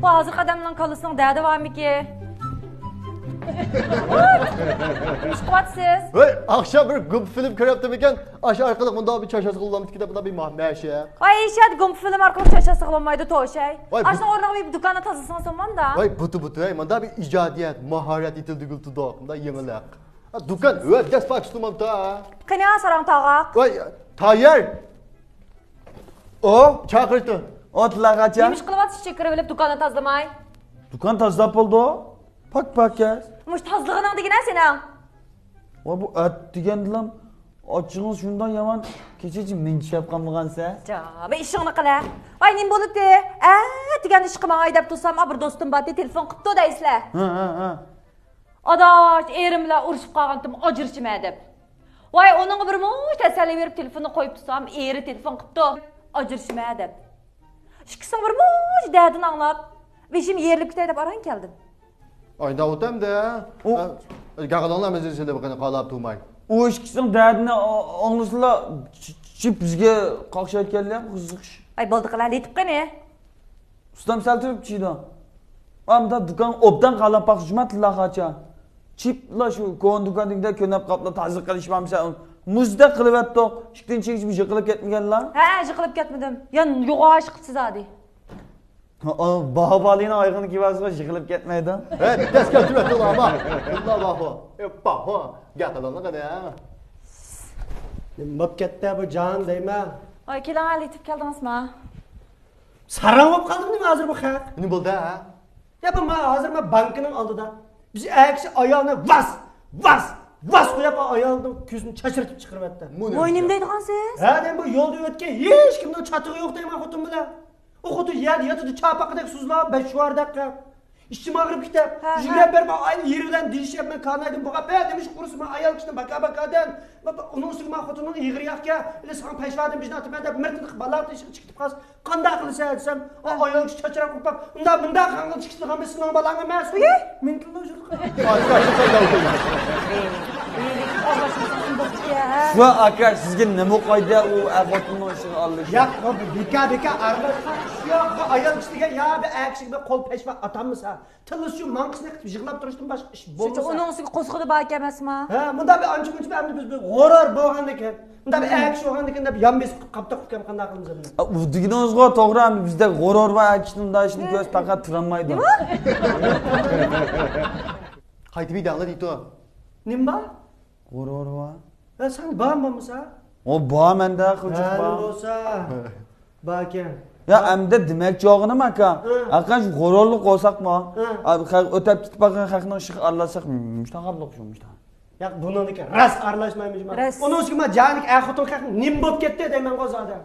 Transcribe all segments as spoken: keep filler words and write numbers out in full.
بۇ ھازىرقى ئادەمنىڭ كاللىسىنىڭ دەردى بارمىكىن؟ نېمە ئىش قىلىۋاتىسىز؟ ھەي، ئاخشام بىر گۇمپا فىلىم كۆرۈپتىمىكەن، ئاشۇ ئارقىلىق مۇنداق بىر چاچ ئاسقىلى بولامدىكىن دەپ مۇنداق بىر مەشىق. ۋاي ئىشەت، گۇمپا فىلىم ئارقىلىق چاچ ئاسقىلى بولمايدۇ توشاي. ۋاي، بۇ ئاشۇنىڭ ئورنىغا بىر دۇكاننى تازىلىسىڭىز بولمامدا؟ ۋاي، بۇتۇ، بۇتۇ، ھەي، مۇنداق بىر ئىجادىيەت، ماھارەت يېتىلدۈرگىلى تۇردۇق، مۇنداق يېڭىلىق. ھە، دۇكان، ۋە دەس پاكىز تۇمامتا. قېنى، ساراڭ تاغاق. ۋاي، تايەر. ئو، چاقىرىپتۇ. ئو، تىللاغاچا. نېمە ئىش قىلىۋاتىسىز، كىرىۋېلىپ دۇكاننى تازىلىماي؟ دۇكان تازىلاپ بولدى. پاك پاكاز. مۇشۇ تازىلىغىنىڭ دېگىنە سېنىڭ. ۋا، بۇ ئەت دېگەندىلا ئاچچىقىڭىز شۇنداق يامان، كېچىچە مىنچىشىپ قالمىغانسە؟ جا، بىر ئىشىڭنى قىلە. ۋاي، نېمە بولدى؟ ئە، دېگەن ئىشقا ماڭاي دەپ تۇرسام، بىر دوستۇم بار، تېلېفون قىپتۇ دەيسىلە. ھە، ھە، ھە. ئاداش، ئېرىم بىلەن ئۇرۇشۇپ قالغانتىم، ئاجرىشىمەن دەپ. ۋاي، ئۇنىڭغا بىر مۇنچە تەسەللى بېرىپ تېلېفوننى قويۇپ تۇرسام، ئېرى تېلېفون قىپتۇ، ئاجرىشىمەن دەپ. ئىككىسىنىڭ بىر مۇنچە دەردىنى ئاڭلاپ، بېشىم يېرىلىپ كېتەي دەپ ئاران كەلدىم. ئايدا ئۆتەمدە. ئۇ گەقىلىڭلار مەزىلىسىنى بىر قېنى قالاپ تۇرماي. ئۇ ئىككىسىنىڭ دەردىنى ئا-، ئاڭلىسىلا، چ-، چ-، چىپ بىزگە قاقشايدىكەنلەر، قىزىقىش. ئاي، بولدى قىلا، لېتىپ قېنى. ئۇستام سەل تۇرۇپ چىداڭ. ئامدا دۇكان ئوبدان قالاپ باقسا جۇما تىللاغاچە. چىپلا شۇ كونا دۇكاندىكىدەك كۆنەپ قاپلا تازا قىلىشمامسەن. مۇزدەك قىلىۋەتتۇق. ئىككىنچى يىپ يىقىلىپ كەتمىگەنلا. ھە، يىقىلىپ كەتمىدىم. يا يوغاش قىپسىز ھادى. باھۇبالىنىڭ ئايىغىنى كىيىۋالسىغۇ يىقىلىپ كەتمەيدۇ. ھە، دەس كەلتۈرۈۋەتتىڭلارما؟ بۇنداق باھۇ. ئە، باھۇ. گەپ قىلىڭلار قېنى. نېمە بوپ كەتتى بۇ جان دەيمەن. ۋاي، كېلىڭ، لېتىپ كەلدىڭىزما؟ ساراڭ بولۇپ قالدىمۇ نېمە ھازىر بۇ خەق؟ نېمە بولدى ھە؟ يا بۇ ما ھازىر ما بانكىنىڭ ئالدىدا. بىز ئەر كىشى ئايالنى ۋاس، ۋاس، ۋاس قويۇپ ئايالنىڭ كۆزىنى چاچرىتىپ چىقىرىۋەتتى. ۋاي، نېمە دەيدىغانسىز؟ ھە، دەيمەن بۇ يولدا ئۆتكەن ھېچكىمنىڭ چاتىقى يوق دەيمەن خوتۇن بىلەن. ئۇ خوتۇن يەردە ياتىدۇ، چاپىقىدەك سوزۇلغان بەش شوئاردەك قىلىپ. ئىچىم ئاغرىپ كېتىپ، ھە، ھە. يۈگۈرۈپ بېرىپ ئاينى يېرى بىلەن دېيىشىپ مەن كانايدىن بوغاپ، ھە، نېمە ئىش قۇرۇسىمەن ئايال كىشىنى باكا باكادىن. ئۇنىڭ ئۈستىگە مانا خوتۇننىڭ ئېغىرى ياقكەن، ئىلى ساڭا پەشۋادىن بىژنى ئاتىمەن دەپ مىرتىلىق بالا تېشىغا چىقىپ قالسا قانداق قىلىسەن دېسەم، ئايال كىشى چاچراپ قوپاپ، ئۇنداق مۇنداق قىلغان چىقىشلىغان بىر سېنىڭ بالاڭ ئەمەس. ئۇيۇي! مىنتىللا يۈرۈپ قال. شۇ ئاكا، سىزگە نېمە قايدى ئۇ ئەر خوتۇننىڭ ئىشىغا ئارىلىشىش؟ ياق، بۇ بىكار، بىكار ئارىلاشقان ئىش يوق. بۇ ئايال كىشى دېگەن يا بىر ئەر كىشىگە بىر قول پەشۋا ئاتالمىسا، تىللىسى شۇ ماڭقىسىنى قىتىپ يىغلاپ تۇرۇشتىن باشقا ئىش بولمىسا. شۇنچە ئۇنىڭ ئۈستىگە قوزغىدى بار ئىكەن ئەمەسما؟ ھە، مۇنداق بىر ئانچە مۇنچە بىر ئەمدى بىز بىر غۇرۇر بولغاندىكىن، مۇنداق بىر ئەر كىشى بولغاندىكىن دەپ يان بېسىپ قاپتۇق ئۇكام، قانداق قىلىمىز ئەمدى؟ ئۇ دېگىنىڭىزغۇ توغرا، ئەمدى بىزدەك غۇرۇر بار ئەر كىشىنىڭ مۇنداق ئىشنى كۆرسە پەقەت تۇرالمايدۇ. نېمە؟ قايتىپ يېدىڭلار دېيتۇ. نېمە بار؟ غۇرۇر بار. ھە، سەن بارمۇ بولمىسا؟ ئۇ بار مەندە، خىلچۇق بار. بولسا. باركەن. يا، ئەمدى دېمەكچى بولغىنىم ئاكا، ھە. ھەقىقەتەن شۇ غۇرۇرلۇق بولساقمۇ، ھە. ئا، خەق ئۆتۈپ كېتىپ بارغان خەقنىڭ ئىشىغا ئارىلاشساق، مۇشتاق خاپلىق شۇ، مۇشتاق. ياق، بۇنىڭدىكى راست ئارىلاشمايمىز جۇما. راست. ئۇنىڭ ئۈستىگە ما جاھانىدىكى ئەر خوتۇن خەق نېمە بولۇپ كەتتى دەيمەنغۇ زادى.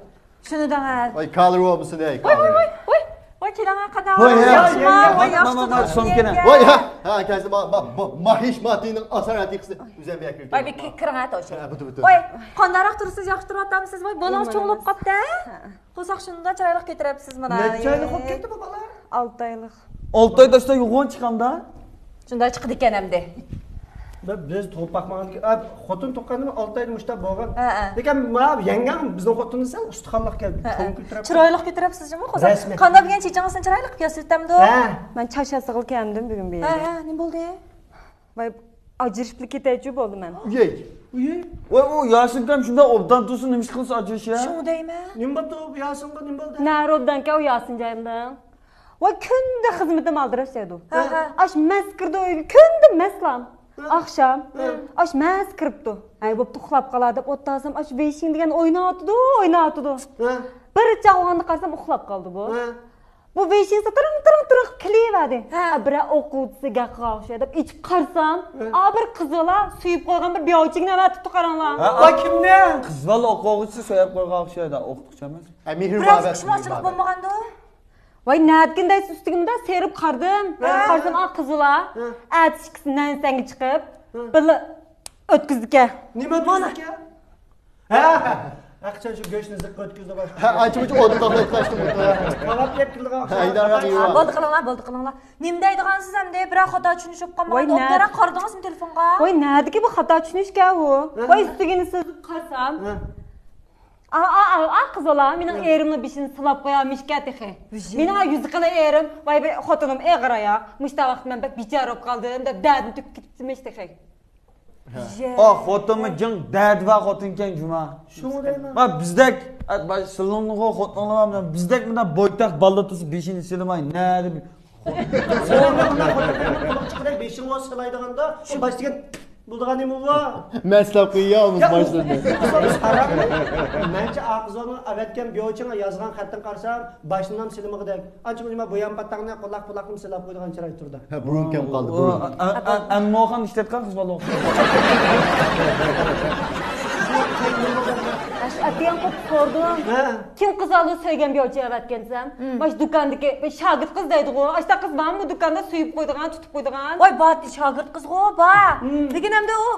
شۇنى دەڭە. ۋاي، كالىر بولمىسۇن، ئەي، ۋاي، ۋاي، كالىر. ۋاي، ۋاي. ۋاي، كېلىڭە، قانداق ۋاي، ھە. ياخشىما؟ ھە، ۋاي، ھە، ياخشى ما، ما، ما، تۇرۇپ سوم كېلە. كەلگەن. ۋاي، ھە، ھە، كەلسە، ما، ما، ما، ماھىش ماتىنىڭ ئاسارەتى قىسى. ئۆزەم بەك ۋاي، بىر كىرىڭە، توشۇ. ھە، بۇدۇ، بۇدۇ. ۋاي، قانداقراق تۇرىسىز، ياخشى تۇرۇۋاتامسىز؟ ۋاي، بالىڭىز چوڭىيىپ قاپتۇ، ھە؟ قورساق شۇنداق چىرايلىق كۆتۈرۈپسىز مانا. نەچچە ئايلىق بولۇپ كەتتى بۇ بالا؟ ئالتە ئايلىق. ئالتە ئايدا شۇنداق يوغان چىقامدا؟ شۇنداق چىقىدىكەن ئەمدى. بىز تۇغۇپ باقمىغاندىكىن، ئا، خوتۇن تۇغقاندىن ئالتە ئايدا مۇشۇنداق بولغان. ھە، ھە. لېكىن ما يەڭگەڭ بىزنىڭ خوتۇننى سەل ئۇستىخانلىق ئىكەن، ھە، ھە. چوڭ كۆتۈرۈپ. چىرايلىق كۆتۈرۈپسىز جۇمۇ، قورساق. رەسمىي. قانداق بىلگەن چېچىڭىزنى چىرايلىق ياسىتامدۇ؟ ھە. مەن چاچ ياسىغىلى كەلدىم بۈگۈن بۇ يەرگە. ھە، ھە، نېمە بولدى؟ ۋاي، ئاجرىشىپلا كېتەيچۇ بولدى مەن. ئۇيەي. ئۇيەي. ۋاي، ئۇ ياسىنكام شۇنداق ئوبدان تۇرسۇن، نېمە ئىش قىلسا ئاجرىشىش يا؟ شۇڭا دەيمەن. نېمە بوپتۇ ياسىنغا، نېمە بولدى؟ نەرى ئوبدانكەن ئۇ ياسىن جايىمدا. ۋاي، كۈندە خىزمىتىم ئالدىراش دەيدۇ. ھە، ھە. ئاش مەس كىردى ئۆيگە، كۈندە مەسلام. ھە. ئاخشام. ھە. ئاش مەس كىرىپتۇ. ھەي، بوپتۇ، ئۇخلاپ قالا دەپ ئولتۇرسام، ئاش ۋېيشىڭ دېگەن ئويناۋاتىدۇ، ئويناۋاتىدۇ. ھە. بىر چاغ ئۇخلىغاندا قارىسام، ئۇخلاپ قالدى بۇ. ھە. بۇ ۋېيشىڭسى تىرىڭ، تىرىڭ، تىرىڭ كېلىۋەردى. ھە. ئا، بىرەر ئوقۇغۇچىسى گەپ قىلغان ئوخشايدۇ دەپ ئېچىپ قارىسام، ھە. ئا، بىر قىز بالا سۆيۈپ قويغان بىر بىياۋچىكنى ئەۋەتىپتۇ، قاراڭلار. ھە، ۋاي، كىمنى؟ قىز بالا ئوقۇغۇچىسى سۆيۈپ قويغان ئوخشايدۇ، ئوقۇتقۇچى ئەمەس. ھە، مېھرى بىراز بابەت، كۈچلۈك مېھرى ئاچچىقلىق بابەت. بولمىغاندۇ؟ ۋاي، نەدىكىن دەيسىز، ئۈستىگە مۇنداق سېرىپ قارىدىم. ھە. قارىسام، ئا، قىز بالا. ھە. ئەتىسى ئىككىسى نەنسەڭگە چىقىپ، ھە. بىللە ئۆتكۈزدىكەن. نېمە ئۆتكۈزدىكەن؟ ھە، ھە. ھەقىچان شۇ گۆشنى زىققا ئۆتكۈزدى باشقا. ھە، ئانچە-مۇنچە ئوتۇن تاشلاپ تاشتىم. كاۋاپ يەپ كېلىدىغان ئوخشاش. ھە، بولدى قىلىڭلار، بولدى قىلىڭلار. نېمە دەيدىغانسىز ئەمدى؟ بىرەر خاتا چۈشىنىشىپ قالمىغان. ۋاي، نە-، ئوبدانراق قارىدىڭىزمۇ تېلېفونغا؟ ۋاي، نەدىكى بۇ خاتا چۈشىنىشكەن ئۇ؟ ھە. ۋاي، ئۈستىگىنى سىزىپ قارىسام. ھە. ئا، ئا، ئا، ئا، قىز بالا، مېنىڭ ئېرىمنىڭ بېشىنى سىلاپ قويالمىشكەن تېخى. مېنىڭ يۈزى قېلىن ئېرىم، ۋاي، بىر خوتۇنۇم ئېغىر ئاياق، مۇشۇ ۋاقىت مەن بەك بىچارە بولۇپ قالدىم دەپ دەردىنى تۆكۈپ كېتىپتىمىش تېخى. ئا، خوتۇنمۇ جىڭ دەردى بار خوتۇنكەن جۇما. شۇڭا دەيمەن. ۋا بىزدەك، ئە، باش سىلىڭغۇ خوتۇنلار بار، بىزدەك مۇنداق بويتاق بالىلار تۇرسا بېشىنى سىلىماي، نەدە بىر قولۇڭ چىقىدەك بېشىڭغا سىلايدىغاندا، شۇ باش دېگەن بولىدىغان نېمە بۇ؟ مەن سىلاپ قويۇيا، بۇ باشلىرىنى. مەنچە ئاقىزلارنىڭ ئەۋەتكەن بيوچىڭغا يازغان خەتتىن قارىسام، باشنىڭ سىلىمىغۇدەك. ئانچە مۇنچە بۇيان پاتاڭنى، قۇلاق پۇلاقنى سىلاپ قويىدىغان چىراي تۇرىدۇ. ھە، بۇرۇن كەم قالدى، بۇرۇن. ئەممۇخان ئىشلەتكەن قىز بالا ئوخشايدۇ. ئەتىگەن قوپۇپ سورىدىم. ھە. كىم قىز ئالدى سۆيگەن بىر ئوچى ئەۋەتكەنسەن؟ ماش دۇكاندىكى بىر شاگىرت قىز دەيدىغۇ. ئاشتا قىز بارمۇ دۇكاندا سۆيۈپ قويىدىغان، تۇتۇپ قويىدىغان؟ ۋاي، بار شاگىرت قىزغۇ، بار. لېكىن ئەمدى ئۇ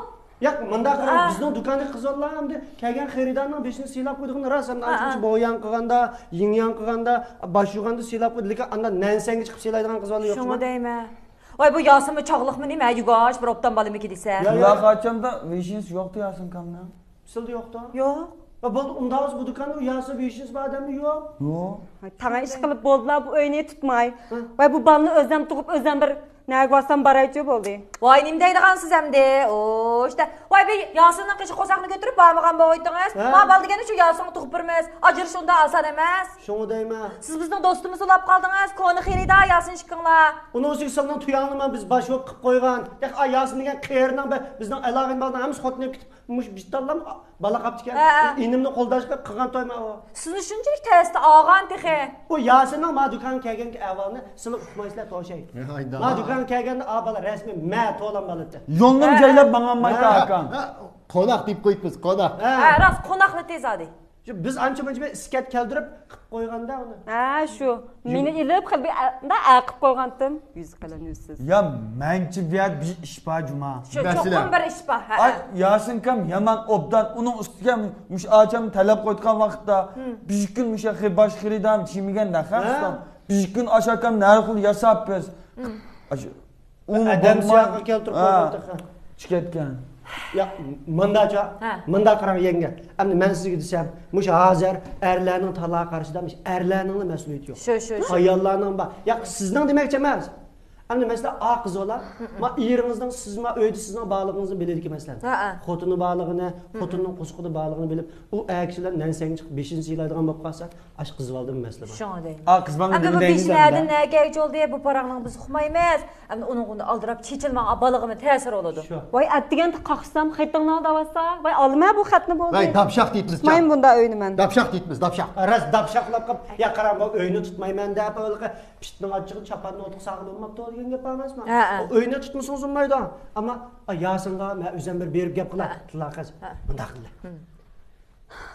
ياق، مۇنداق قىلىڭ، بىزنىڭ دۇكاندىكى قىز بالىلار ئەمدى كەلگەن خېرىدارنىڭ بېشىنى سىلاپ قويىدىغىنى راست، ئەمدى ئانچە-مۇنچە بوياڭ قىلغاندا، يىڭياڭ قىلغاندا، باش يۇغاندا سىلاپ قويىدۇ، لېكىن ئاندىن نەنسەڭگە چىقىپ سىلايدىغان قىز بالا يوق. شۇڭا دەيمەن. ۋاي، بۇ ياسىنمۇ چاغلىقمۇ نېمە، يۇگاش بىر ئوبدان بالىمىكى دېسە. يا، يا. بۇلار قاچاندا ۋىشنىسى يوقتۇ ياسىن كامنىڭ. سىلدە يوقتۇ؟ يوق. ۋە بولدى، ئۇنداق بولسا بۇ دۇكاندا ياسىن ۋىشنىسى بار ئادەممۇ يوق. يوق. ھاي، تاڭا ئىش قىلىپ بولدىلا، بۇ ئۆينى تۇتماي. ھە. ۋاي، بۇ بالىنى ئۆزەم تۇغۇپ، ئۆزەم بىر نەگە بارسام بارايچۇ بولدى. ۋاي، نېمە دەيدىغانسىز ئەمدى؟ ئوشتا. ۋاي، بىر ياسىننىڭ قېشىغا قورساقنى كۆتۈرۈپ بارمىغان بولغىيتىڭىز. ھە. ما بالا دېگەننى شۇ ياسىنغا تۇغۇپ بېرىمىز. ئاجرىشىش ئۇنداق ئاسان ئەمەس. شۇڭا دەيمەن. سىز بىزنىڭ دوستىمىزنى ئۇلاپ قالدىڭىز، كونا خېرىدار ياسىن ئىككىڭلار. ئۇنىڭ ئۈستىگە سىلنىڭ تۇياڭنىمۇ بىز باش بولۇپ قىلىپ قويغان. ياق، ئا ياسىن دېگەن قېرىنىڭ بىر، بىزنىڭ ئالاقىدىن بالىنىڭ ھەممىسى خوتۇن ئېلىپ كېتىپ، مۇشۇ بىتاللام بالا قاپتىكەن. ھە، ھە. ئىنىمنى قولداشقا قىلغان توي ما ئۇ. سىزنى شۇنچىلىك تەستە ئالغان تېخى. ئۇ ياسىننىڭ ما دۇكانغا كەلگەنكى ئەھۋالىنى سىلەر ئۇقمايسىلەر توشەي. ھايدا. ما دۇكانغا كەلگەندە ئا بالا رەسمىي مە تولام بالىتى. يولنىمۇ ھە. جايلاپ ماڭالمايتتى ھە. ئاكام. ھە، قوناق دەپ قويۇپمىز، قوناق. ھە. ھە، راست، قوناقنى تېز ئادى. شۇ بىز ئانچە مۇنچە بىر ئىسكەت كەلتۈرۈپ قىلىپ قويغاندا ئۇنى. ھە، شۇ. مېنى ئېلىپ خېلى بىر ئە-، ئە قىلىپ قويغانتىم. يۈزى قېلىن يۈزسىز. يا، مەنچە بۇ يەردە بىر ئىش بار جۇما. شۇ، مەسىلە. چوقۇم بىر ئىش بار. ھە. ئاي، ياسىنكام يامان ئوبدان، ئۇنىڭ ئۈستىگە مۇشۇ ئاچام تەلەپ قويۇتقان ۋاقىتتا، ھىم. بىر كۈن مۇشۇ خى-، باش خېرىدارنى چىمىگەندە، ھە؟ بىر كۈن ئاشۇ ئاكام نەرخۇل ياساپ بىز. ھىم. ئاشۇ ئۇمۇ ئادەم بولماي. سىياققا كەلتۈرۈپ ھە. قويۇپتۇ. چىقىپ كەتكەن. يا، مۇنداچە، ھە. مۇنداق قاراڭ يەڭگە. ئەمدى مەن سىزگە دېسەم، مۇشۇ ھازىر ئەرلەرنىڭ تالاغا قارىشىدا مۇشۇ ئەرلەرنىڭلا مەسئۇلىيىتى يوق. شۇ، شۇ، شۇ. ئاياللارنىڭ بار. يا، سىزنىڭ دېمەكچى ئەمەس. ئەمدى مەسىلەن، ئا قىز بالا، ما ئېرىڭىزنىڭ، سىز ما ئۆيدە سىزنىڭ بارلىقىڭىزنى بىلىدىكى مەسىلەن. ھە، ھە. خوتۇنى بارلىقىنى، خوتۇنىنىڭ قورسىقىدا بارلىقىنى بىلىپ، ئۇ ئەر كىشىلەر نەنسەڭگە چىقىپ بېشىنى سىلايدىغان بولۇپ قالسا، ئاشۇ قىز بالىدىمۇ مەسىلە بار. شۇڭا دەيمەن. ئا قىز بالىنى ئەمدى بۇ نېمە دەيمىز بېشىنى ئەمدى؟ نەگە چولدى، بۇ پاراڭنىڭ بىز ئۇقمايمىز. ئەمدى ئۇنىڭغا ئالدىراپ چېچىلماڭ، بالىغىمۇ تەسىر بولىدۇ. شۇ. ۋاي، ئەتىگەن قاقسام، خېتىڭنى ئالداۋاتسا. ۋاي، ئالىمەن بۇ خەتنى بولدى. ۋاي، داپشاق دەيتمىز، چاق. مايم بۇندا ئۆينىمەن. داپشاق دەيتمىز، داپشاق. راست، داپشاقلاپ قاپ، يا قاراڭ، بۇ ئۆينى تۇتمايمەن دەپ، ھېلىقى پىتنىڭ ئاچچىقىدا چاپاننى ئوتۇق ساغلىۋالماپتۇ دېگەن گەپ ئەمەسمۇ؟ ھە، ھە. ئۇ ئۆينى تۇتمىسىڭىز بولمايدۇ. ئەمما، ئا، ياسىنغا مەن ئۆزۈم بىر بېرىپ گەپ قىلاي. ھە. تىللا قىز. ھە. مۇنداق قىلدى.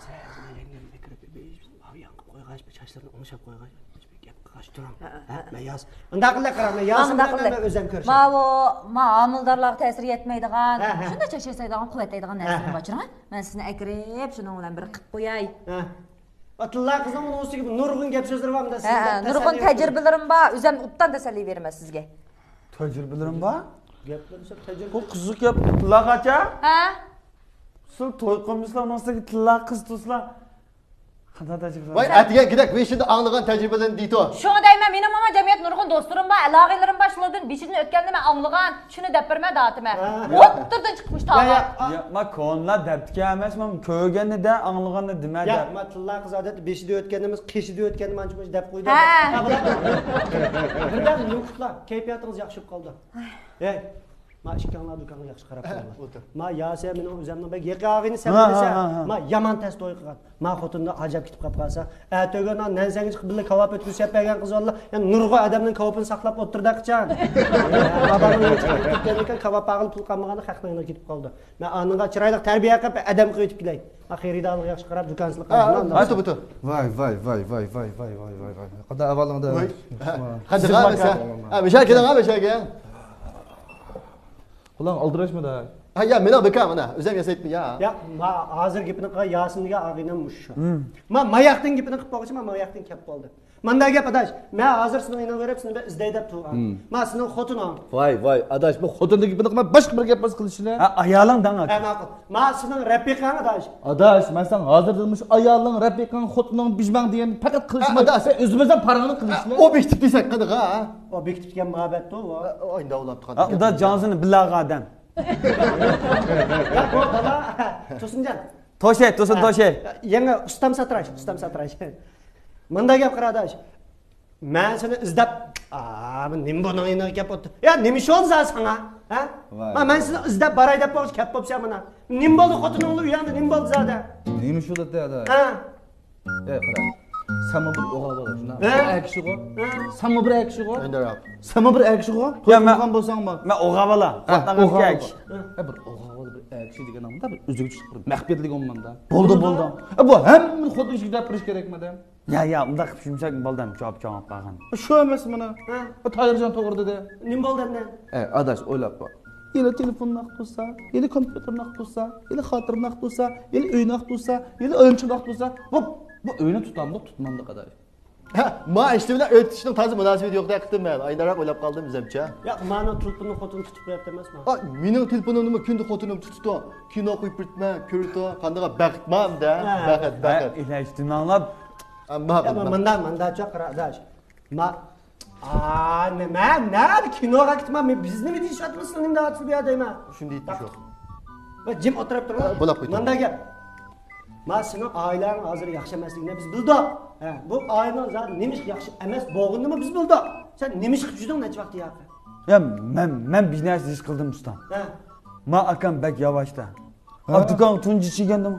سەن يەڭگەمنى كىرىپ بېرىپ، ياڭ قىلىپ قويغاچ، بىر چاچلىرىنى ئوڭشاپ قويغاچ، بىر گەپ قىلغاچ تۇرۇڭ. ھە، ھە، ھە. مەن ياز-، مۇنداق قىلدى، قاراڭ، مەن ھە، ياسىن مۇنداق بىلەن قىلدى. مەن ئۆزۈم كۆرۈشەي. ماۋۇ، ما ھامىلىدارلارغا تەسىر يەتمەيدىغان، ھە، ھە. شۇنداق چاچ ياسايدىغان، قۇۋۋەتلەيدىغان ھە، نەرسىلەر ھە. بار، چۈشىنىڭە؟ مەن سىزنى ئەكىرىپ، شۇنىڭ بىلەن بىر قىلىپ قوياي. ھە. ئا، تىللا قىزنىڭ ئۇنىڭ ئۈستىگە نۇرغۇن گەپ سۆزلىرى بار، مۇنداق ھە، سىزگە ھە، نۇرغۇن تەسەللى تەجرىبىلىرىم بار، ئۆزۈم ئوبدان تەسەللى بېرىمەن سىزگە. تەجرىبىلىرىم بار؟ گەپلىرى سەل تەجرىبە. بۇ قىزىق گەپ، تىللا قاچا؟ ھە؟ سىز توي قىلمىسىلا، ئۇنىڭ ئۈستىگە تىللا قىز تۇرسىلا. قانداق تەجرىبە؟ ۋاي، ئەتىگەنكىدەك ۋېشىندا ئاڭلىغان تەجرىبىلىرىنى دېيتۇ. شۇڭا دەيمەن، مېنىڭ ماڭا جەمئىيەتتە نۇرغۇن دوستلىرىم بار، ئالاقىلىرىم بار، شۇلاردىن بېشىدىن ئۆتكەننى مەن ئاڭلىغان، شۇنى دەپ بېرىمەن داتىمەن. ھە. ئوتتۇرىدىن چىقمىش يا، تاغا. يا، يا، ما كونىلار دەپتىكەن ئەمەسمۇ، كۆرگەننى دە، ئاڭلىغاننى دېمە يا، دەپ. ما تىللا قىز ئادەتتە بېشىدا ئۆتكەننى ئەمەس، قېشىدا ئۆتكەننى مانچە مۇنچە دەپ قويىدۇ. ھە. ھە، بۇلار بىردەم نۇقۇتلا، كەيپىياتىڭىز ياخشى بولۇپ قالىدۇ. ھەي، ما ئىككىڭلار دۇكانغا ياخشى قاراپ ھە، قويۇڭلار. ئولتۇر. ما ياسىن مېنىڭ ئۆزۈمنىڭ بەك يېقىن ئاغىنىسى ھە، ھە، بىلسە، ھە، ھە. ما يامان تەس توي قىلغان. ما خوتۇنىدا ئاجاپ كېتىپ قاپ قالسا، ئەتىگۈن نەنسەڭگە چىقىپ بىللە كاۋاپ ئۆتكۈزۈشۈپ بەرگەن قىز بالىلار، يەنە نۇرغۇن ئادەمنىڭ كاۋىپىنى ساقلاپ ئولتۇرىدۇ قىچان. ئە، ما بالىنىڭ چىقىپ كەتكەندىن كېيىن كاۋاپ ئالغىلى پۇل قالمىغاندا خەقنىڭ يېنىغا كېتىپ قالىدۇ. مەن ئانىڭغا چىرايلىق تەربىيە قىلىپ، ئادەم قىلىۋېتىپ كېلەي. ما خېرىدارلىققا ياخشى قاراپ، دۇكانچىلىق ھە، قىلىپ ھە، ھە، تۇر، تۇر. ۋاي، ۋاي، ۋاي. قانداق ئەھۋالىڭدا؟ ۋاي. ھە، قانداق ئەھۋالىڭدا؟ ۋاي. ھە، مىشا كېلىڭ، ھە، مىشا. قۇلاڭ ئالدىراشمىدى؟ ھە، يا، مېنىڭ بىكار مانا، ئۆزۈم ياسايتتىم يا. يا، ما ھازىر گېپىنى قىلغان ياسىن دېگەن ئاغىنەم مۇشۇ. ما، ماياقتىن گېپىنى قىلىپ بولغۇچە، ما، ماياقتىن كەپ بولدى. مانداق گەپ، ئاداش. مەن ھازىر سېنىڭ يېنىڭغا بېرىپ، سېنى بىر ئىزدەي دەپ تۇرغان. ما، سېنىڭ خوتۇنۇڭ. ۋاي، ۋاي، ئاداش، بۇ خوتۇندىن گېپىنى قىلماي، باشقا بىر گەپ بولسا قىلىشلە. ھە، ئايالىڭ دەڭ، ئاكا. ھە، ماقۇل. ما، سېنىڭ رەپىقەڭ، ئاداش. ئاداش، مەن ساڭا ھازىردىن مۇشۇ ئايالىڭ، رەپىقەڭ، خوتۇنۇڭ بىژمەڭ دېگەن پەقەت قىلىشما. ئاداش، سەن ئۆزىمىزنىڭ پارىڭنى قىلىشلە. ئوبيېكتىپ دېسەك قىلدىغا. ئوبيېكتىپ دېگەن مۇھەببەتتۇ ئۇ. ئايدا ئۇلاپ تۇرغان. ئۇدا جانسىنى بىللە ئالغان ئادەم. يا، بۇ بالا، توسۇنجان. توشە، توسۇن، توشە. يېڭى ئۇستام ساتىراش، ئۇستام ساتىراش. مۇنداق گەپ قىلار، ئاداش. مەن سېنى ئىزدەپ، ئا، بۇ نېمە بۇنىڭ يېنىغا كەپ ئولتۇر. يا، نېمە ئىش بولدى زادى ساڭا؟ ھە؟ ۋاي. ما، مەن سېنى ئىزدەپ باراي دەپ بولغۇچە كەپ بوپسەن مانا. نېمە بولدى خوتۇنۇڭلا ئۇ يەردە، نېمە بولدى زادى؟ نېمە ئىش بولدى ئاتا؟ ھە. ئەي، قارا. سەنمۇ بىر ئوغا بالا شۇنداق. ھە؟ بىر ئەر كىشىغۇ. ھە؟ سەنمۇ بىر ئەر كىشىغۇ. ئەندىراق. سەنمۇ بىر ئەر كىشىغۇ. توي يا، مەن، قىلغان بولساڭمۇ. مەن ئوغا بالا. ھە، خوتۇن ئوغا ئەر كىشى. ھە، بىر ئوغا بالا، بىر ئەر كىشى دېگەن نامدا بىر ئۆزگىچە بىر مەخپىيەتلىك ئومماندا. بولدى، بولدى. ئە، بۇ ھەممىنى خوتۇن كىشىگە دەپ بېرىش كېرەكمىدى؟ يا، يا، ئۇنداق قىلىپ يۈمشەك بالدام جاۋاب چاڭاپ قالغان. شۇ ئەمەس مانا. ھە؟ بۇ تايىرجان توغرا دېدى. نېمە بولدى ئەمدى؟ ئەي، ئاداش، ئويلاپ باق. يەنە تېلېفوننى ئاقتۇرسا، يەنە كومپيۇتېرنى ئاقتۇرسا، يەنە خاتىرىنى ئاقتۇرسا، يەنە ئۆينى ئاقتۇرسا، يەنە ئويۇنچۇقنى ئاقتۇرسا، بۇ، بۇ ئۆينى تۇتامدۇق، تۇتمامدۇق، ئاداش. ھە، ما ئىشتى بىلەن ئۆي تۇتۇشنىڭ تازا مۇناسىۋىتى يوقتەك قىلدىم مەن. ئايدارراق ئويلاپ قالدىم ئۆزۈمچە. ياق، مانىڭ تېلېفوننى خوتۇنى تۇتۇپ قويۇپتۇ ئەمەسمۇ؟ ئا، مېنىڭ تېلېفونۇمنى كۈندە خوتۇنۇم تۇتىدۇ. كىنو قويۇپ بېرىپتىمەن، كۆرىدۇ. قانداق بەخت ما ئەمدى؟ ھە. بەخت، ھە، بەخت. ئىلاھىي، شۇنى ئاڭلاپ. ھە، ما، يا، ما، ما. مۇنداق، مۇنداقچە قارا، ئاداش. ما، ئا، نېمە، نەدە كىنوغا كېتىمەن؟ مەن، بىز نېمە دېيىشىۋاتىمىز، سىز نېمە دەۋاتىسىز بۇ يەردە دەيمەن. شۇنى دېيىپتۇ شۇ. ۋە جىم ئولتۇرۇپ تۇرۇڭ. بولاپ قويدۇم. مۇنداق گەپ. ما، سېنىڭ ئائىلەڭ ھازىر ياخشى ئەمەسلىكىنى بىز بىلدۇق. ھە، بۇ ئائىلىنىڭ زادى نېمىشقا ياخشى ئەمەس بولغىنىنىمۇ بىز بىلدۇق. سەن نېمىشقا قىلىپ يۈردۈڭ نەچچە ۋاقىت ياقى؟ يا، مەن، مەن بىر نەرسە ھېس قىلدىم، ئۇستا. ھە. ما ئاكام بەك ياۋاشتا. ھە؟ ئا، دۇكانغا تۇنجى چىگەندىمۇ.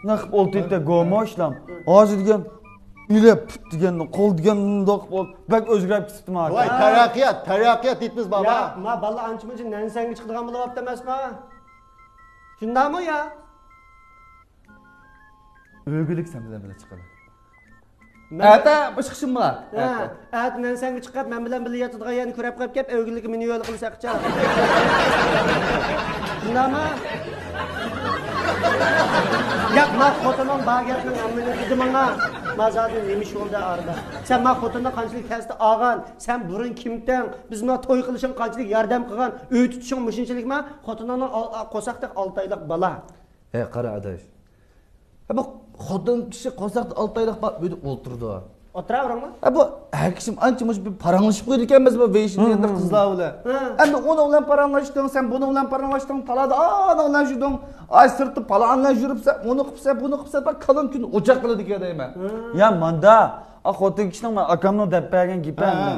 نەق قىلىپ ئولتۇردى، گومۇ ئىشلام. ھازىر دېگەن، ئىلە پۇت دېگەن، قول دېگەن مۇنداق قىلىپ، بەك ئۆزگىرىپ كېتىپتىما. ۋاي، تەرەققىيات، تەرەققىيات دېيىپمىز، بابا. يا، ما بالىلار ئانچە-مۇنچە نەنسەڭگە چىقىدىغان بولۇۋاپتۇ ئەمەسما؟ شۇنداقمۇ يا؟ ئۆگۈنلۈك سەن بىلەن بىللە چىقىدۇ. مەن ئەتە بىر چىقىشىم بار. ھە، ئەتە. ئەتە نەنسەڭگە چىقىپ، مەن بىلەن بىللە ياتىدىغان يەرنى كۆرۈپ قېلىپ كەپ، ئۆگۈنلۈككە مېنى يول قىلسا قىچا. شۇنداقمۇ؟ ياق، ما خوتۇنۇڭ بار گەپنىڭ ھەممىنى دېدى ماڭا. ما زادى نېمە ئىش بولدى ئارىدا؟ سەن ما خوتۇننى قانچىلىك تەستە ئالغان؟ سەن بۇرۇن كىمتىڭ؟ بىز ما توي قىلىشىڭ قانچىلىك ياردەم قىلغان؟ ئۆي تۇتۇشۇڭ مۇشۇنچىلىكما؟ خوتۇنۇڭنىڭ ئال-، قورساقتەك ئالتە ئايلىق بالا. ھە، قارا ئاداش. ھە، بۇ خوتۇن كىشى قورساقتا ئالتە ئايلىق بار، ئۆيدە ئولتۇرىدۇ. ئولتۇراۋېرىڭلار. ھە، بۇ ھەر كىشى ئانچە مۇنچە بىر پاراڭلىشىپ قويىدىكەنمىز بۇ ۋېيشىن دېگەندەك قىزلار بىلەن. ھە. ئەمدى ئۇنىڭ بىلەن پاراڭلاشتىڭ، سەن بۇنىڭ بىلەن پاراڭلاشتىڭ، تالادا ئانىڭ بىلەن يۈردۈڭ. ئاي، سىرتتا پالان بىلەن يۈرۈپسەن، ئۇنى قىپسەن، بۇنى قىپسەن، بىر كالىڭ كۈن ئوچاق قىلىدىكەن دەيمەن. يا، ماندا، ئا، خوتۇن كىشىنىڭ ئاكامنىڭ دەپ بەرگەن گېپى. ھە.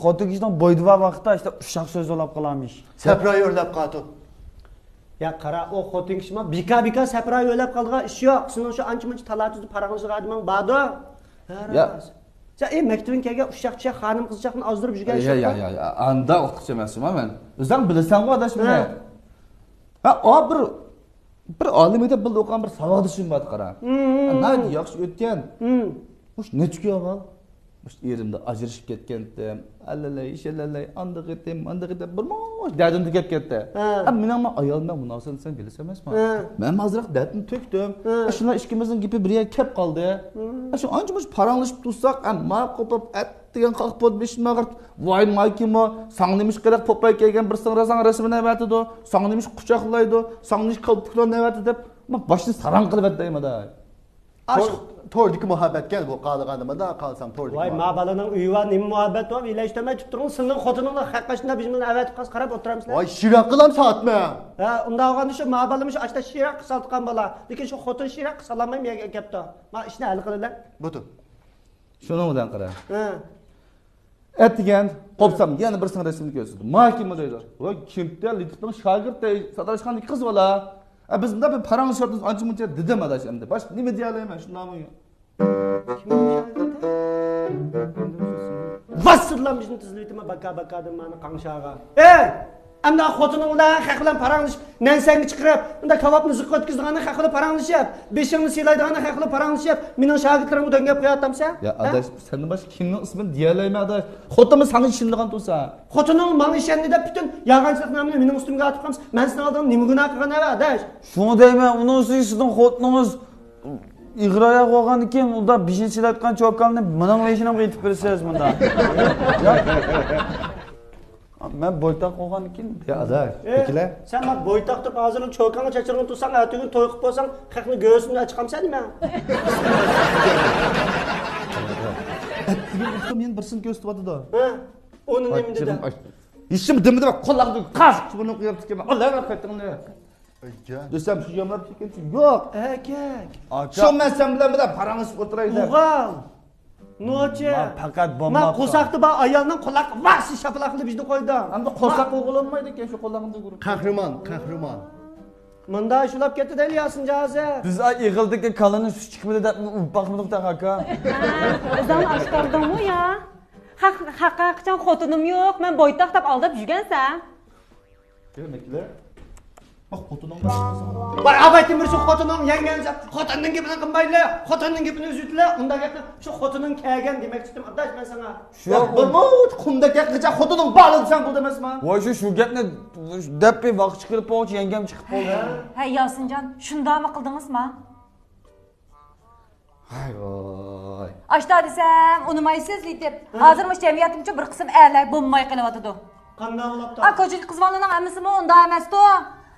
خوتۇن كىشىنىڭ بويىدا بار ۋاقىتتا ئىشتە ئۇششاق سۆز ئويلاپ قالامىش. سەپرايى ئۆرلەپ قالىدۇ. يا قارا، ئۇ خوتۇن كىشىمۇ بىكار بىكار سەپرايى ئۆرلەپ قالىدىغان ئىش يوق. سېنىڭ شۇ ئانچە مۇنچە تالا تۈزۈپ پاراڭلىشىدىغان ئادىمىڭ باردۇ. يا. سەن ئى مەكتىۋىڭ كەلگەن ئۇششاق چىشاق خانىم قىزچاقنى ئازدۇرۇپ يۈرگەن ئىش يا، يوق. يا، يا، يا. ئاندا ئوقۇتقۇچى ئەمەسمەن مەن. ئۆزۈڭ بىلىسەنغۇ ئاداش مېنى. ھە، ئا بىر بىر ئالىمىدە بىللە ئوقۇغان بىر ساۋاقدىشىم بار قارا. ناھايىتى ياخشى ئۆتكەن. مۇشۇ نەچچە كۈن ئاۋۋال مۇشۇ ئېرىمدىن ئاجرىشىپ كەتكەنتىم. ئەللەي، شەللەي، ئاندىقىتىم، ماندىقىتىم، بىر مۇش دەردىم تېگەپ كەتتى. ھە. ھە، مېنىڭ ما ئايالىم بىلەن مۇناسىۋىتىم سەن بىلىسەن ئەمەسما؟ ھە. مەن ھازىراق دەردىمنى تۆكتۈم. ھە. شۇنداق ئىككىمىزنىڭ گېپى بىر يەرگە كەپ قالدى. ھە. شۇ ئانچە مۇنچە پاراڭلىشىپ تۇرساق، ھە، ما قوپۇپ ئەت دېگەن قاقا پوت بېشىمنى ئاغرىتىپ، ۋاي مايكىمۇ، ساڭا نېمە ئىش قىلىق پوپاي كەلگەن بىر سىڭرىساڭ رەسىمىنى ئەۋەتىدۇ، ساڭا نېمە ئىش قۇچاقلايدۇ، ساڭا نېمە ئىش كالپۇكلارنى ئەۋەتىدۇ دەپ، ما باشنى ساراڭ قىلىۋەتتى دەيمەن. تور، توردىكى مۇھەببەتكەن بۇ، قالغاندا مانا قالسام توردىكى. ۋاي، ما بالىنىڭ ئۆيى بار، نېمە مۇھەببەت بار، ئىلاج تۆمەي تۇتۇپ تۇرۇڭ، سىلىنىڭ خوتۇنۇڭلار خەق باشىدا بىز بۇنى ئەۋەتىپ قالسا قاراپ ئولتۇرامسىلەر. ۋاي، شىراق قىلام ساتمە. ھە، ئۇنداق بولغاندا شۇ ما بالىمۇ شۇ ئاشتا شىراق ساتقان بالا، لېكىن شۇ خوتۇن شىراق سالالماي مېگە كەپتۇ. ما ئىشنى ھەل قىلىلە. بۇتۇ. شۇنىڭ بىلەن قارا. ھە. ئەتىگەن قوپسام يەنە بىرسىنىڭ رەسىمىنى كۆرسىتىدۇ. ما كىم دەيدۇ. ۋاي كىمتە لىتىپنىڭ شاگىرتى ساتىراشخانىدىكى قىز بالا. ئە، بىز مۇنداق بىر پاراڭلىشىۋاتىمىز ئانچە مۇنچە دېدىم ئاداش ئەمدى. باشقا نېمە دېيەلەيمەن شۇنداقمۇ؟ كىمنىڭ شاگىرتى؟ ۋاسسىلام بىزنى تىزلىۋېتىمەن باكا باكادىن مانا قاڭشاغا. ئەي! ئەمدى خوتۇنۇڭ بىلەن خەق بىلەن پاراڭلىشىپ، نەنسەڭگە چىقىرىپ، ئۇنداق كاۋاپنى زىققا ئۆتكۈزىدىغاننى خەق بىلەن پاراڭلىشىپ، بېشىڭنى سىلايدىغاننى خەق بىلەن پاراڭلىشىپ، مېنىڭ شاگىرتلىرىمغا دۆڭگەپ قويۇۋاتامسەن؟ يا ھە؟ ئاداش، سەندىن باشقا كىمنىڭ ئىسمىنى دېيەلەيمەن، ئاداش؟ خوتۇنمۇ ساڭا ئىشىنىدىغان تۇرسا. خوتۇنۇڭ ماڭا ئىشەندى دەپ پۈتۈن يالغانچىلىق نامىنى مېنىڭ ئۈستۈمگە ئاتىپ قالمىسا، مەن سېنىڭ ئالدىڭدا نېمە گۇناھ قىلغان ھە، ئاداش؟ شۇڭا دەيمەن، ئۇنىڭ ئۈستىگە سىزنىڭ خوتۇنىڭىز ئېغىر ئاياغ بولغاندىن كېيىن، ئۇنداق بېشىنى سىلايدىغان چوكاننى مېنىڭ بېشىمغا ئېتىپ بېرىسىز مۇنداق. يا. مەن بويتاق بولغاندىن كېيىن. يا ئاداش، ئېي، بېكىلە. سەن مانا بويتاق دەپ ھازىرلا چوكانغا چاچرىغىنى تۇرساڭ، ئەتىگۈن توي قىلىپ بولساڭ، خەقنى گۆرۈسىنى ئاچقامسەن نېمە؟ ئەتىگۈن ئۇكام يەنە بىرسىنى كۆرسىتىۋاتىدۇ. ھە؟ ئۇنى نېمە دېدى؟ ھېچنېمە دېمىدى، قوللارنى قاش بۇنى قويۇپتىكەن. ئاللا رەھمىتىڭنى. دېسەم، شۇ يامراپ كەتكەنچە يوق. ئەركەك. ئاكا. شۇ مەن سەن بىلەن بىلەن پاراڭلىشىپ ئولتۇراي دەپ. ئوغۇل. نوچى. مانا پەقەت بولماپتۇ. مانا قورساقتا بار ئايالنىڭ قۇلاققا ۋاس شاپىلاق قىلىپ بىزنى قويدۇڭ. ئەمدى قورساق بولغىلى بولمايدىكەن شۇ قوللارنى ئۇرۇپ. قەھرىمان، قەھرىمان. مۇنداق شۇلاپ كەتتى دەيلى ياسىنجان ھازىر. بىز ئا ئېغىلدىكى كالىنىڭ سۈتى چىقمىدى دەپ ئۇرۇپ باقمىدۇق تېخى ئاكا. ئۆزۈڭ ئاشكارىدىڭمۇ يا؟ خەق، خەققە قىچان خوتۇنۇم يوق، مەن بويتاق دەپ ئالداپ يۈرگەنسەن. كېلىمەكلەر. باق، خوتۇنۇڭ بار. ۋاي، ئاباي تىمىر، شۇ خوتۇنۇڭ يەڭگەن، خوتۇننىڭ گېپىنى قىلمايلى، خوتۇننىڭ گېپىنى ئۈزۈۋېتىلە، ئۇنداق گەپنى، شۇ خوتۇنۇڭ كەلگەن دېمەكچىدىم، ئاداش، مەن ساڭا. شۇ يا، بولما، قۇمدەك گەپ قىلغىچە خوتۇنۇڭ بارلىقى سەن بولدى ئەمەسما؟ ۋاي، شۇ، شۇ گەپنى دەپ بىر ۋاقىت چىقىرىپ بولغۇچە يەڭگەم چىقىپ بولدى. ھە، ياسىنجان، شۇنداقمۇ قىلدىڭىزما؟ ھاي ۋاي. ئاشتا دېسەم، ئۇنىمايسىز، لېتىپ. ھە؟ ھازىر مۇشۇ جەمئىيەتىمىزچە بىر قىسىم ئەرلەر بولماي قېلىۋاتىدۇ. قانداق بولۇپتۇ؟ ئا، كوچىدىكى قىز بالىلارنىڭ ھەممىسىمۇ ئۇنداق ئەمەستۇ.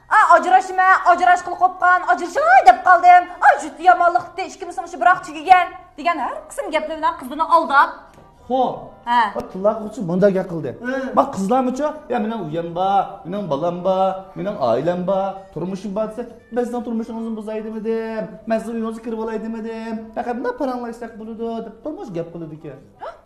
ئا، ئاجراشىمەن، ئاجراشقىلى قوپقان، ئاجرىشاي دەپ قالدىم. ئا، جۈتى يامانلىقتى، ئىككىمىزنىڭ ئىشى بىراق تۈگىگەن، دېگەن ھەر قىسىم گەپلەر بىلەن قىزلارنى ئالداپ. خو. ھە. ئا، تىللاغۇچە مۇنداق گەپ قىلدى. ھە. ما قىزلارمۇچۇ، يا مېنىڭ ئۆيۈم بار، مېنىڭ بالام بار، مېنىڭ ئائىلەم بار، تۇرمۇشۇم بار دېسە، مەن سىزنىڭ تۇرمۇشىڭىزنى بۇزاي دېمىدىم، مەن سىزنىڭ ئۆيىڭىزگە كىرىۋالاي دېمىدىم، پەقەت مۇنداق پاراڭلاشساق بولىدۇ دەپ تۇرمۇش گەپ قىلىدىكەن.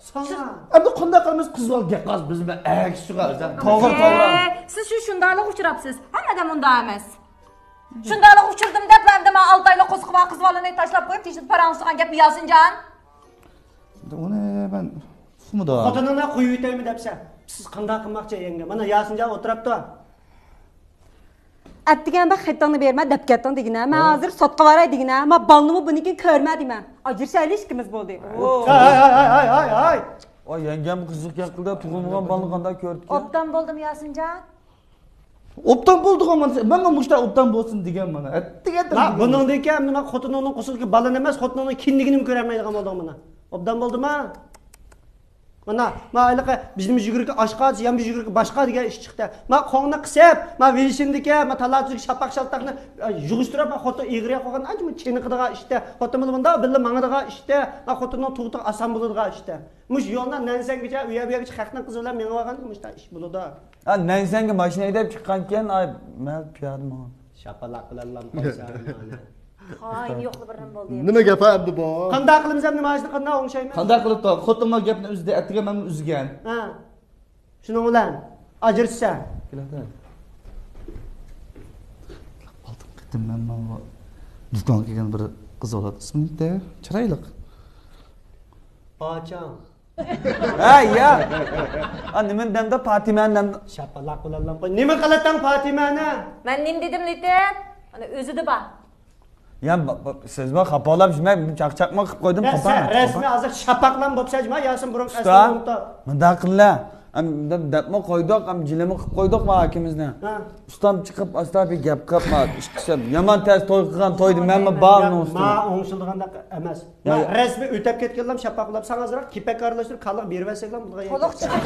ساڭا. ئەمدى قانداق قىلىمىز، قىزغا گەپ قىلسا بىز بىلەن ئەگىشىدىغان. توغرا، توغرا. ئە، سىز شۇ شۇنداقلىق ئۇچراپسىز، ھەممە ئادەم ئۇنداق ئەمەس. شۇنداقلىق ئۇچرىدىم دەپلا ئەمدى مانا ئالتە ئايلىق قورسىقى بار قىز بالىنى تاشلاپ قويۇپ تېشىدا پاراڭلىشىدىغان گەپنى ياسىنجان. ئۇنى مەن ئۇقمىدىم. خوتۇنۇڭنى قويۇۋېتەيمۇ دەپسەن. سىز قانداق قىلماقچى يەڭگە؟ مانا ياسىنجان ئولتۇرۇپتۇ. ئەتىگەن بىر خېتىڭنى بېرىمەن دەپ كەتتىڭ دېگىنە. مەن ھازىر سوتقا باراي دېگىنە. مەن بالىنىمۇ بۇنىڭكىن كۆرمە دېمە. ئاجرىشايلى ئىككىمىز بولدى. ھاي، ھاي، ھاي، ھاي، ھاي. ۋاي، يەڭگەم قىزىق گەپ قىلدى، تۇغۇلمىغان بالىنى قانداق كۆرۈپتىكەن؟ ئوبدان بولدىمۇ ياسىنجان؟ ئوبدان بولدىغان مانا، مەنمۇ مۇشۇنداق ئوبدان بولسۇن دېگەن مانا. ئەتىگەن. لا، بۇنىڭدىن كېيىن ئەمدى مانا خوتۇنۇڭنىڭ قورسىقىدىكى بالىنى ئەمەس، خوتۇنۇڭنىڭ كىندىكىنىمۇ كۆرەلمەيدىغان بولدۇڭ مانا. ئوبدان بولدىما؟ مانا، ما ھېلىقى بىزنىڭ يۈگۈرۈكى ئاشقا دېسە، يەنە بىر يۈگۈرۈكى باشقا دېگەن ئىش چىقتى. ما قوڭنى قىسىپ، ما ۋېلىشىندىكى، ما تالاتۈزۈك شاپاق شالتاقنى، ئە، يىغىشتۇرۇپ، ما خوتۇن ئېغىر ياق بولغان ئانچە چېنىقىدىغان ئىشتە. خوتۇن بىلەن مۇنداق بىللە ماڭىدىغان ئىشتە. ما خوتۇننىڭ تۇغۇتىغا ئاسان بولىدىغان ئىشتە. مۇشۇ يولدا نەنسەنگىچە، ئۇ يەر بۇ يەرگىچە خەقنىڭ قىزى بىلەن مېڭىۋالغان مۇشۇنداق ئىش بولىدۇ. ھە، نەنسەنگە ماشىنا ھەيدەپ چىققانكەن، ئاي، مەن پىيادە ماڭىمەن. شاپىلاق بىلەنلا قويسا. خائىن يوقلا بىر نېمە بولدى. نېمە گەپ ئەمدى بۇ؟ قانداق قىلىمىز ئەمدى مانا شۇنى قانداق ئوڭشايمىز؟ قانداق قىلىپ تا-، خوتۇنما گەپنى ئۈزدى، ئەتىگەن مەنمۇ ئۈزگەن. ھە. شۇنىڭ بىلەن ئاجرىشىسەن. كېلەتە. ئالدىنقى قېتىم مەن مانا دۇكانغا كەلگەن بىر قىز بولاتتى، ئىسمى نېمىدى؟ چىرايلىق. باچاڭ. ھە، يا. ئا، نېمىنى دەمدە پاتىمەنى دەمدە. شاپىلاق بىلەنلا قوي. نېمە قىلاتتىڭ پاتىمەنى؟ مەن نېمە دېدىم، لېتىن؟ ئانا ئۆزىدە بار. يا، با-، با-، سىزمۇ خاپا بولۇپ، مەن چاقچاقمۇ قىلىپ قويدۇم، يا، خاپا، سەن خاپا. رەسمىي ھازىر شاپاقلام بوپسەن جۇما، ياسىن بۇرۇن ئۇستا، ئەسلىدە ئۇنتۇپ. مۇنداق قىللا. ئەم، دەپ، دەپمۇ قويدۇق، ئەم، جىلىمۇ قىلىپ قويدۇق ما ئاكىمىزنى. ھە. ئۇستام چىقىپ، ئاستا بىر گەپ قىلىپ، ما ئىككىسى يامان تەس توي قىلغان تويدا مەنمۇ بار يا، ئۇنىڭ ئۈستىگە. ما ئوڭشىلىدىغانداق ئەمەس. يا، ما يا. رەسمىي ئۆتەپ كەتكەنلەم شاپاق بولاپ، ساڭا ئازراق كېپەك ئارىلاشتۇرۇپ، كالىغا بېرىۋەرسەكلا بولىدىغان. تولۇق چىقىپ.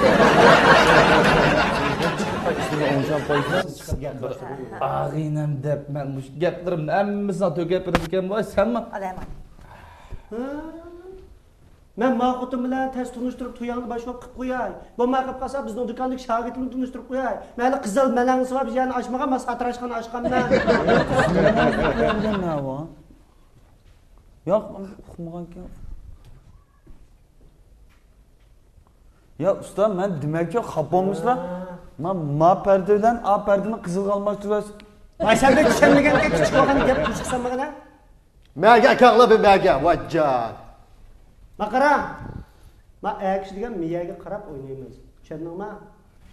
ئوڭشاپ قويسىلا. ئاغىنەم دەپ، مەن مۇشۇ گەپلىرىمنى ھەممىسىنى تۆكۈپ بېرىدىكەن، ۋاي، سەنمۇ. ئالىمەن. ھە؟ مەن ما خوتۇن بىلەن تەس تونۇشتۇرۇپ، تويۇڭنى باشلاپ قىلىپ قوياي. بولماي قېلىپ قالسا، بىزنىڭ دۇكاندىكى شاگىرتلىرىنى تونۇشتۇرۇپ قوياي. مەيلى قىزىل مەلەڭگىسى بار، بىز يەنە ئاچمىغان، ما ساتىراشخانا ئاچقانمەن. ياق، ئۇقمىغانكەن. يا ئۇستا، مەن دېمەكچى، خاپا بولمىسىلا، ھە. ما، ما پەردە بىلەن ئا پەردىنى قىزىلغا ئالماشتۇرۇۋەرسە. ۋاي، سەن بەك چۈشەنمىگەنكەن، كىچىك بولغان گەپ قوشۇقسان مانا. مەگە ئاكاڭلار بىر مەگە، ۋاججان. ما قارا. ما ئەكىشى دېگەن مېيەگە قاراپ ئوينايمىز. چۈشەندىڭما؟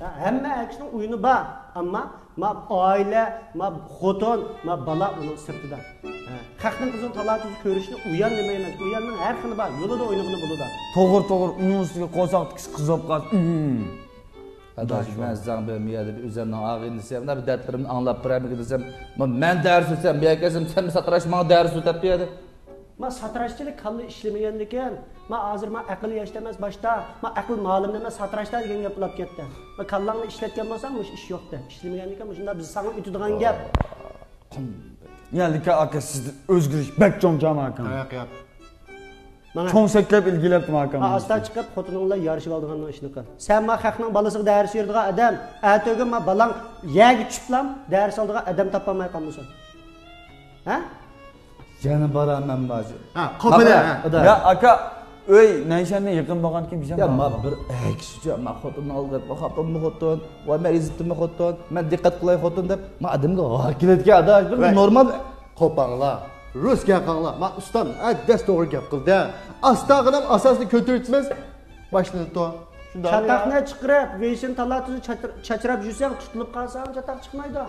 ھەممە ئەر كىشىنىڭ ئويۇنى بار، ئەمما ما ئائىلە، ما خوتۇن، ما بالا ئۇنىڭ سىرتىدا. ھە. خەقنىڭ قىزىنى تالا-تۈزى كۆرۈشنى ئۇيان نېمە ئەمەس، ئۇياننىڭ ھەر خىلى بار، يولىدا ئوينىغىلى بولىدۇ. توغرا، توغرا، ئۇنىڭ ئۈستىگە قورساق تىكىسى قىز بولۇپ قالسا. ئۇم. ئاداش، مەن ساڭا بىر مۇ يەردە بىر ئۆزۈمنىڭ ئاغىنىسى، مۇنداق بىر دەردلىرىمنى ئاڭلاپ بېرەرمىكىن دېسەم، ما مەن دەرس ئۆتسەم، بۇ يەرگە كەلسەم، سەن ساتىراشماڭ دەرس ئۆتەپ بۇ يەردە. ما ساتىراشچىلىق كاللا ئىشلىمىگەندىكىن، ما ھازىر ما ئەقىل ياشتا ئەمەس باشتا، ما ئەقىل مالىمدا ئەمەس ساتىراشتا دېگەن گەپ بولۇپ كەتتى. ما كاللاڭنى ئىشلەتكەن بولساڭ مۇشۇ ئىش يوقتى. ئىشلىمىگەندىكىن مۇشۇنداق بىز ساڭا ئۆتىدىغان گەپ. يا لىكا ئاكا، سىزدە ئۆزگىرىش بەك چوڭ جامائەكەن. ياق، ياق. مانا. چوڭ سەكلەپ ئىلگىرىلەپتىمۇ ئاكام؟ ھا، ئاستا چىقىپ خوتۇنۇڭ بىلەن يارىشىۋالىدىغان ئىشنى قىل. سەن ما خەقنىڭ بالىسىغا دەرس بېرىدىغان ئادەم، ئەتىگۈن ما بالاڭ يەرگە چۈشۈپلا دەرس ئالىدىغان ئادەم تاپالماي قالمىسۇن. ھە؟ يەنە بارامەن باجى. ھا، قوپىدە. يا ئاكا، ئۆي نەيشەندىن يېقىن بولغاندىكىن بىزەم يا ما بارغان. بىر ئەكسىچە، ما خوتۇننى ئالداپ، خوتۇنمۇ خوتۇن، ۋاي مەن ئېزىپتىمۇ خوتۇن، مەن دىققەت قىلاي خوتۇن دەپ، ما ئادەمگە ھار كېلىدىكەن ئاداش، بىر ۋەي. نورمال. قوپاڭلار، رۇسكە قاڭلار، ما ئۇستام، ئە، دەس توغرا گەپ قىلدى. ئاستا غىنام ئاساسنى كۆتۈرتىمىز، باشلىنىدۇ. شۇنداق. چاتاقنى چىقىرىپ، ۋېيسىن تالا تۈزى چاچ-، چاچراپ يۈرسەڭ، تۇتۇلۇپ قالساڭ، چاتاق چىقمايدۇ.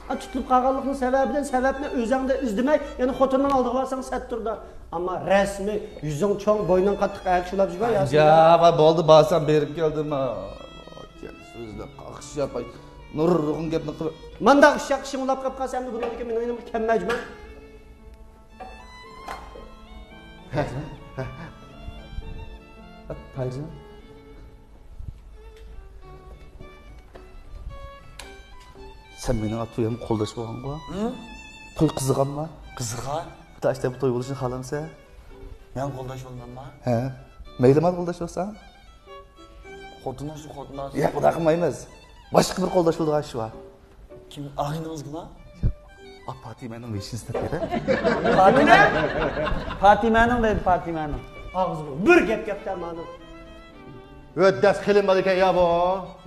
ئا، تۇتۇلۇپ قالغانلىقنىڭ سەۋەبىدىن سەۋەبنى ئۆزۈڭدە ئىزدىمەي، يەنە خوتۇننىڭ ئالدىغا بارساڭ سەت تۇرىدۇ. ئەمما رەسمىي، يۈزۈڭ چوڭ، بوينۇڭ قاتتىق ئەگىشىۋاپ يۈرگەن ياسىن. يا، ۋاي، بولدى، بارسام بېرىپ كەلدىم. سۆزلەپ قاقشاپ، نۇرغۇن گەپنى قىلىپ. مانداق ئۇششاق ئىشىڭ ئۇلاپ قاپ قالسا، ئەمدى بۇنىڭدىن كېيىن مېنىڭ يېنىمغا كەلمەيجىمەن. پايزا. سەن مېنىڭ تويۇمغا قولداش بولغانغۇ؟ ھە؟ توي قىزىغانما؟ قىزىغان. تاشتا بۇ توي بولۇشىنى خالامسەن؟ مەن قولداش بولمامما؟ ھە. مەيلىما قولداش بولساڭ؟ خوتۇنۇڭ شۇ خوتۇنۇڭ. ياق، ئۇنداق قىلمايمىز. باشقا بىر قولداش بولىدىغان ئىش بار. كىم؟ ئاغىنىڭىزغىما؟ ئا، پاتىمەنىڭ بېشىنى سىناپ بېرە. پاتىمە؟ پاتىمەنىڭ دەيدۇ، پاتىمەنىڭ. ئاغزىغا بىر گەپ گەپتە مانا. ۋە دەس خېلى مالىكەن يا بۇ.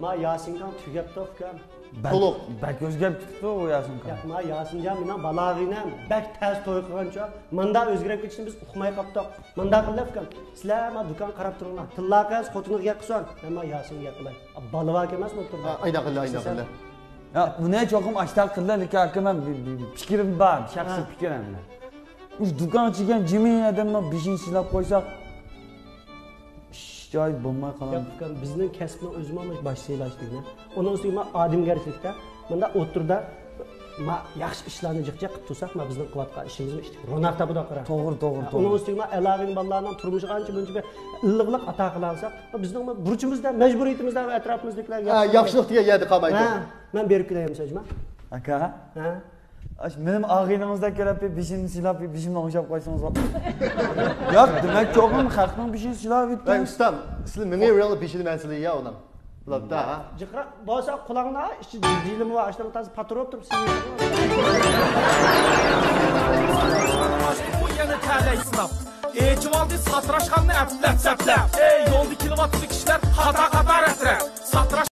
ما ياسىنكاڭ تۈگەپتۇ ئۇكام. بەك، تولۇق. بەك ئۆزگەرتىپتۇ ئۇ ياسىنكاڭ. ياق، ما ياسىنجان مېنىڭ بالا ئاغىنەم. بەك تەس توي قىلغانچۇ. ماندا ئۆزگىرىپ كېتىشىنى بىز ئۇقماي قاپتۇق. مانداق قىلىپ ئۇكام، سىلەر ما دۇكان قاراپ تۇرۇڭلار. تىللا قىز خوتۇنىغا گەپ قىلسۇن. مەن ما ياسىنغا گەپ قىلاي. بالا بار ئەمەسمۇ ئوتتۇرىدا؟ ئا، ئايدا قىلدى، ئايدا قىلدى. يا، بۇنى چوقۇم ئاشتا قىلدى، لېكىن ئاكا، مەن بىر، بىر، بىر پىكرىم بار، شەخسىي ھە. پىكرىم. ئۇ دۇكان ئېچىلگەن جىمى ئادەمنىڭ بېشىنى سىلاپ قويساق، ئىش جايى بولماي قالامدۇ. ياق، ئۇكام، بىزنىڭ كەسىپنىڭ ئۆزىمۇ باش سىلاش دېگىنى. ئۇنىڭ ئۈستىگە ما ئادەمگەرچىلىكتە، مۇنداق ئوتتۇرىدا ما ياخشى ئىشلارنى جىق جىق قىلىپ تۇرساق، ما بىزنىڭ قىلىۋاتقان ئىشىمىزمۇ ئىشتىك روناق تاپىدۇ، قارا. توغرا، توغرا، ھە، توغرا. ئۇنىڭ ئۈستىگە ما ئەلاغىنى بالىلارنىڭ تۇرمۇشىغا ئانچە مۇنچە بىر ئىللىقلىق ئاتا قىلالىساق، ما بىزنىڭ ما بۇرچىمىزدا، مەجبۇرىيىتىمىزدە ۋە ئەتراپىمىزدىكىلەرگە ھە، ياخشىلىق دېگەن يەردە قالمايدۇ. ھە، مەن بېرىپ كېلەي ئەمىسە، جۇما. ئاكا. ھە؟ ئاش، مېنىڭ ئاغىنىڭىزدەك كۆرۈپ، بېشىمنى سىلاپ، بېشىمنى ئوڭشاپ قويسىڭىز بولىدۇ. ياق، دېمەك، چوقۇم خەقنىڭ بېشىنى سىلاپ ۋەي، ئۆتكەن. ئۇستام، سىلى مېڭىۋېرىڭلار بېشىنى مەن سىلەي يا ئۇنىڭ. بولۇپتۇ، ھە؟ جىقراق بولسا قۇلاقنى، ئىچى جىلىمۇ بار، ئاشۇنىڭ تازا پاتۇرۇپ تۇرۇپ سىلەي. بۇ يەنە تەلەي سىناپ. ئېچىۋالدى ساتىراشخانىنى ئەپلەپ-سەپلەپ. ئەي، يولدا كېلىۋاتىدۇ كىشىلەر قاتار-قاتار ئەترەپ. ساتىراش